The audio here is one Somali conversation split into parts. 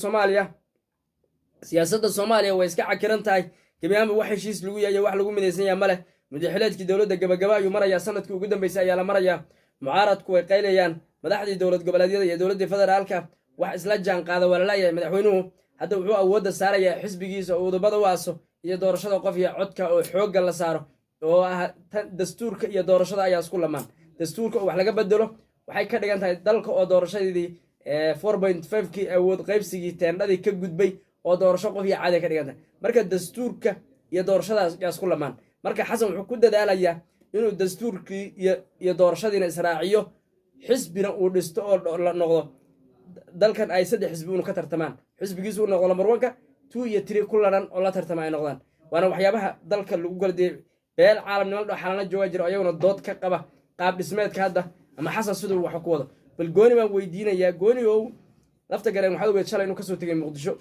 Soomaaliya. Siyaasadda Soomaaliya way iska cakiran tahay gebi ahaanba. Wax heshiis lagu yahay, wax lagu midaysan yahay ma leh. Mudaxileedkii dowladda gabagaba ayuu marayaa, sanadkii ugu dambeysay ayaa la marayaa. Mucaaradku way qaylayaan, madaxdii dowlad goboleedyada iyo dowladdii federaalka wax isla jaan qaada waa lalayahay. Madaxweynuhu hadda wuxuu awoodda saarayaa xisbigiisa oo udubada u aaso iyo doorashada qof iyo codka oo xoogga la saaro, oo ah dastuurka iyo doorashada ayaa isku lamaan. Dastuurka oo wax laga bedelo waxay ka dhigan tahay dalka oo doorashadeedii 4.5-kii, awood qaybsigii teendhadii ka gudbay oo doorasho qof iyo caadi ka dhigan tahay. Marka dastuurka iyo doorashadaas yaa isku lamaan. Marka Xasan wuxuu ku dadaalayaa inuu dastuurkii iyo doorashadiina israaciyo, xisbina uu dhisto oo la noqdo dalkan ay saddex xisbi unu ka tartamaan, xisbigiisu u noqdo number one-ka, two iyo three ku laran oo la tartama ay noqdaan. Waana waxyaabaha dalka lagu kala diyay. Beel caalamnimo dho xalana jooga jira, ayaguna dood ka qaba qaab dhismeedka hadda ama Xasan siduu wax ku wado. Bal Gooni baan weydiinayaa. Gooni ow, Lafta Gareen waxaad ogeed shalay inuu kasoo tegay Muqdisho.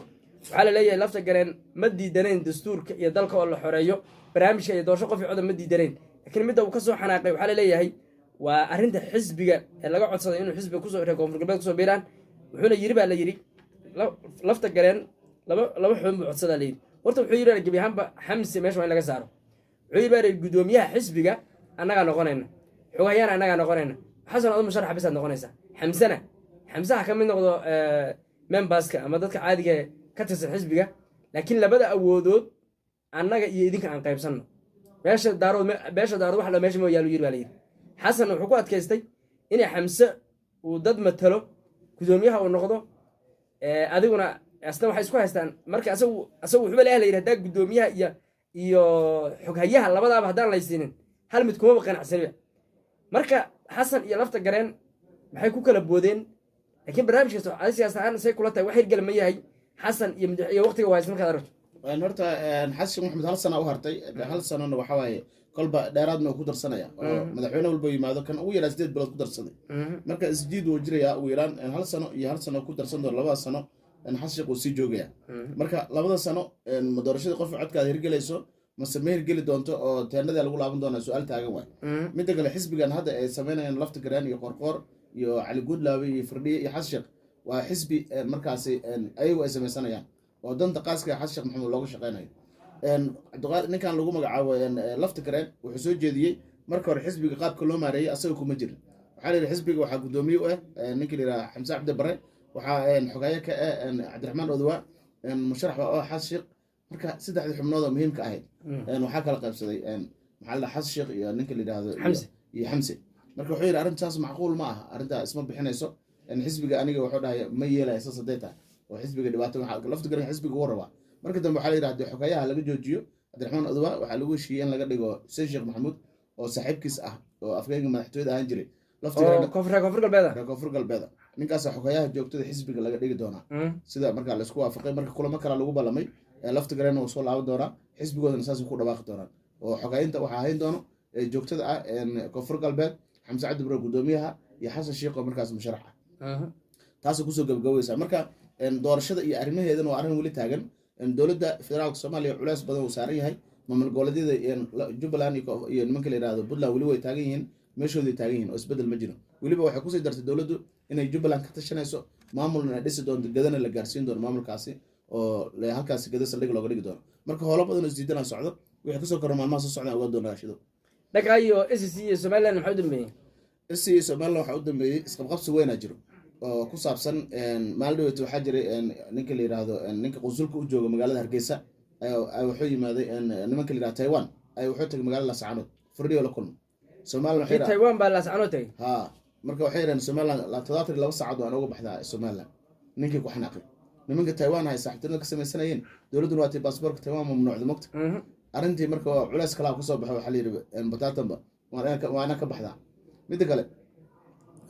Waxaa la leeyahay Lafta Gareen ma diidanayn dastuurka iyo dalka oo la xoreeyo, barnaamijka iyo doorasho qof iyo coda ma diidanayn, laakiin midda uu kasoo xanaaqay waxaa la leeyahay waa arrinta xisbiga ee laga codsaday inuu xisbiga kusoo reer Koonfur Galbeed kusoo biiraan. Wuxuuna yiri baa la yidhi, Lafta Gareen laba xubin buu codsadaa la yidhi. Horta wuxuu yidhi gebi ahaanba Xamse meesha waa in laga saaro. Wuxuu yidhi baa yidhi, guddoomiyaha xisbiga annagaa noqonayna, xogahayaan annagaa noqonayna, Xasan adu musharaxa bisaad noqonaysaa. Xamsena Xamsaha ka mid noqdo memberska ama dadka caadiga ee ka tirsan xisbiga, laakiin labada awoodood annaga iyo idinka aan qaybsanno. Meesha Daarood, beesha Daarood wax la meesha ma yaalu yiri baa la yidhi. Xasan wuxuu ku adkaystay inay Xamse uu dad matalo, guddoomiyaha uu noqdo, adiguna asna waxay isku haystaan. Marka asagu wuxuuba leeyahay la yidhi, haddaa guddoomiyaha iyo xoghayaha labadaaba haddaan laysiinin, hal mid kumaba qanacsaniba. Marka Xasan iyo Lafta Gareen maxay ku kala boodeen? Laakiin barnaamijkaas adi siyaas ahaan say kula tahay? Wax hirgala ma yahay Xasan iyo waqtiga waa haysta markaad aragto? Horta Xasan Sheekh Maxamed hal sana u hartay. Hal sanona waxa waaye kolba dheeraadna uu ku darsanaya, oo madaxweyne walba yimaado kan ugu yaraa 8 bilood ku darsaday. Marka isjiid wuu jirayaa. Ugu yaraan hal sano iyo hal sano ku darsan doono, labada sano Xasan Sheekh uu sii joogaya. Marka labada sano ma doorashadii qofka codkaada hirgelayso mase ma hirgeli doonto oo teendhadii lagu laaban doonaa? Su-aal taagan waay. Midda kale, xisbigan hadda ay sameynayaan Lafta Gareen iyo Qorqoor iyo Cali Guudlaabe iyo Firdhiye iyo Xasan Sheekh waa xisbi markaasi ayagu ay sameysanayaan oo danta qaaska Xasan Sheekh Maxamuud looga shaqeynayo. Cabdiqaadir, ninkan lagu magacaabo Lafta Gareen, wuxuu soo jeediyey marka hore xisbiga qaabka loo maareeyey asaga kuma jirin. Waxaa la yidhi xisbiga waxaa guddoomiye u ah ninka la yidhaha Xamse Cabdi Bare, waxaa xogaye ka ah Cabdiraxmaan Odawaa, musharax baa oo Xasan Sheekh. Marka saddexdii xubnood oo muhiimka ahayd waxaa kala qaybsaday, maxaa la dhaha, Xasan Sheekh iyo ninka la yidhaahdo Xamse. Iyo Xamse. Marka wuxuu yidhi arrintaas macquul ma aha, arrintaa isma bixinayso. Xisbiga aniga wuxuu dhahay ma yeelaya saas hadday tahay oo xisbiga dhibaato. Waxaa Lafta Garan xisbiga uu rabaa. Marka dambe waxaa la yidhi haddii xogayaha laga joojiyo Cabdiraxmaan Odawaa, waxaa lagu heshiiyey in laga dhigo Xuseen Sheekh Maxamuud oo saaxiibkiis ah oo afgeenka madaxtooyada ahaan jiray. Lafta oo Gareen koonfur galbeeda. Reer Koonfur Galbeeda, ninkaasa xogayaha joogtada xisbiga laga dhigi doonaa, sida markaa laisku waafaqay. Marka kulamo kala lagu ballamay, Lafta Gareenna wuu soo laaban doonaa, xisbigoodana saasay ku dhawaaqi doonaan, oo xogaayinta waxaa hayn doono joogtada ah Koonfur Galbeed Xamse Cabdi Bare, guddoomiyaha, iyo Xasan Sheekh oo markaas musharax ah. Taasay kusoo gabagabaysaa. Marka doorashada iyo arrimaheedana waa arrin weli taagan. Dowladda federaalka Soomaaliya culeys badan uu saaran yahay. Maamul goboleedyada Jubbaland iyo nimanka la yihahdo Puntland weli way taagan yihiin, meeshooday taagan yihiin oo isbedel ma jiro. Weliba waxay kusii dartay dowladdu inay Jubbaland ka tashanayso, maamulna ay dhisi doonto, Gadana la gaarsiin doono maamulkaasi oo halkaasi Gada saldhig looga dhigi doono. Marka howlo badan oo isdiidanaa socdo. Wixii kasoo korra maalmaha soo socdaan ogaa doonaa shido. Dhanka iyo SSC iyo Somaliland maxaa u dambeeyey? SC iyo Somaliland waxaa u dambeeyey isqabqabsi weynaa jiro oo ku saabsan. Maalin dhaweyta waxaa jiray ninka la yidhaahdo, ninka qunsulka u jooga magaalada Hargeysa ayaa wuxuu yimaaday, nimanka la yidhahdo Taiwan ayaa wuxuu tagay magaalada Laascaanood, Firdhiyo la kulmay. Somaliland waxay kii Taiwan baa Laascanood tagay. Ha, marka waxay yidhahdeen Somaliland 72 saacadood waan uga baxdaa Somaliland. Ninkii ku xanaaqay nimanka Taiwan hay saaxiibtinimada ka samaysanayeen, dowladduna waa tay baasaboorka Taiwan mamnuucda mogta. Arrintii marka waa culeys kalaa kusoo baxo. Waxaa la yidhi bataatanba waa inaan ka baxdaa. Midda kale,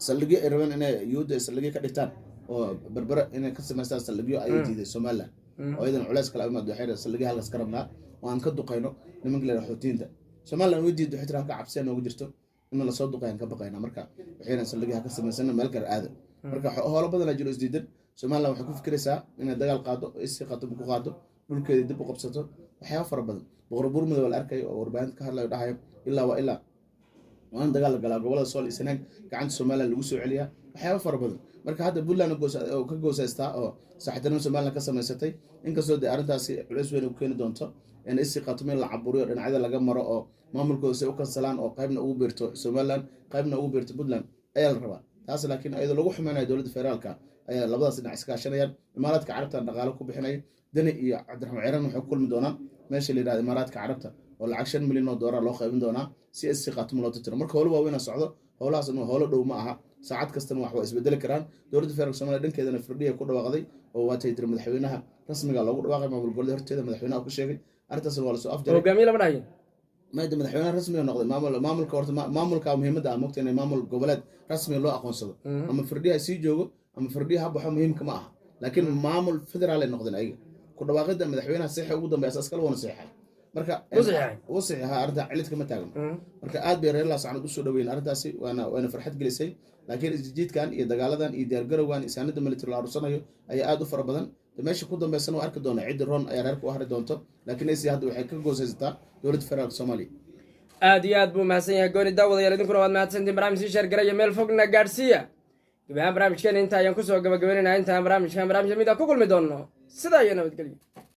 saldhigyo ay rabeen inay Yuhuudda ay saldhigyo ka dhigtaan oo Berbere inay ka samaystaan saldhigyo ayay diiday Somaliland, oo iyadan culeys kale imaad. Waxay yidhahdeen saldhigyo halkaas ka rabnaa oo aan ka duqayno nimanka la yidhaha Xuutiyiinta. Somaliland way diiday, waxay tiri halka cabsiya noogu jirto, in lasoo duqayaan ka baqayna. Marka waxay yidhahdeen saldhigyo ha ka samaysana, meel kale aada. Marka howlo badanaa jiro isdiidan. Somaliland waxay ku fikiraysaa inay dagaal qaado oo isi qato ku qaado, dhulkeeda dib u qabsato, waxyaaba fara badan. Boqor Buurmada waa la arkayo oo warbaahinta ka hadlayo, dhahayo ilaa waa ilaa waa in dagaal la galaa, gobolada Sool iyo Sanaag gacanta Somaliland lagu soo celiyaa, waxyaaba fara badan. Marka hadda Puntland oo ka goosaystaa oo saaxiibtinimo Somaliland ka samaysatay, inkastoo dee arrintaasi culeys weyn u keeni doonto in SSC Khaatumo in la caburiyo, dhinacyada laga maro oo maamulkooda si u kansalaan oo qaybna ugu biirto Somaliland, qaybna ugu biirto Puntland ayaa la rabaa taas. Laakiin iyadoo lagu xumeynayo dowladda federaalka ayaa labadaas dhinac iskaashanayaan. Imaaraadka Carabta dhaqaalo ku bixinaya. Deni iyo Cabdiraxmaan Ciran waxay ku kulmi doonaan meesha la yidhahdo Imaaraadka Carabta, oo lacag $5 milyan oo loo qaybin doonaa si SSC Khaatumo loo tirtiro. Marka howlo waaweyn socdo, howlahaas inuu howlo dhow ma aha, saacad kastana wax waa isbedeli karaan. Dowladda federaalka Soomaaliya dhankeedana Firdhiya ku dhawaaqday oo waatay tiri madaxweynaha rasmiga loogu dhawaaqay maamul goboleed horteeda madaxweynaha ku sheegay. Arrintaasna waa lasoo afjaray. Hogaamiye lama dhahayo. Maada madaxweynaha rasmiga noqday maamul, maamulka horta maamulka muhiimadda ah mogta inay maamul goboleed rasmi loo aqoonsado, ama Firdhiya sii joogo ama Firdhiya ha baxo, muhiimka ma aha, laakiin maamul federaal ay noqdeen ayaga. Ku dhawaaqidda madaxweynaha seexa ugu dambeeya asaas kale waana seexay. Marka Wuu saxeexay? Wuu saxeexay, arrinta cilid kama taagno. Marka aad bay reer Laascanood usoo dhaweyn arrintaasi, waana farxad gelisay. Laakiin isjiidkan iyo dagaaladan iyo diyaargarowgan iyo saanada military la arursanayo ayaa aad u fara badan. De meesha ku dambeysana waa arki doona, ciddi roon ayaa reerka u hari doonto. Laakiin SSC hadda waxay ka goosaysataa dowladda federaalka Soomaaliya. Aad iyo aad buu mahadsan yahay Gooni. Daawadayaal, idinkuna waad mahadsantiin. Barnaamij sii share garaya, meel fogna gaadhsiiya. Gebi ahaan barnaamijkeena inta ayaan kusoo gabagabaynayna. Intaan barnaamijkan barnaamij mid a ku kulmi doonno, sidaa iyo nabadgelyo.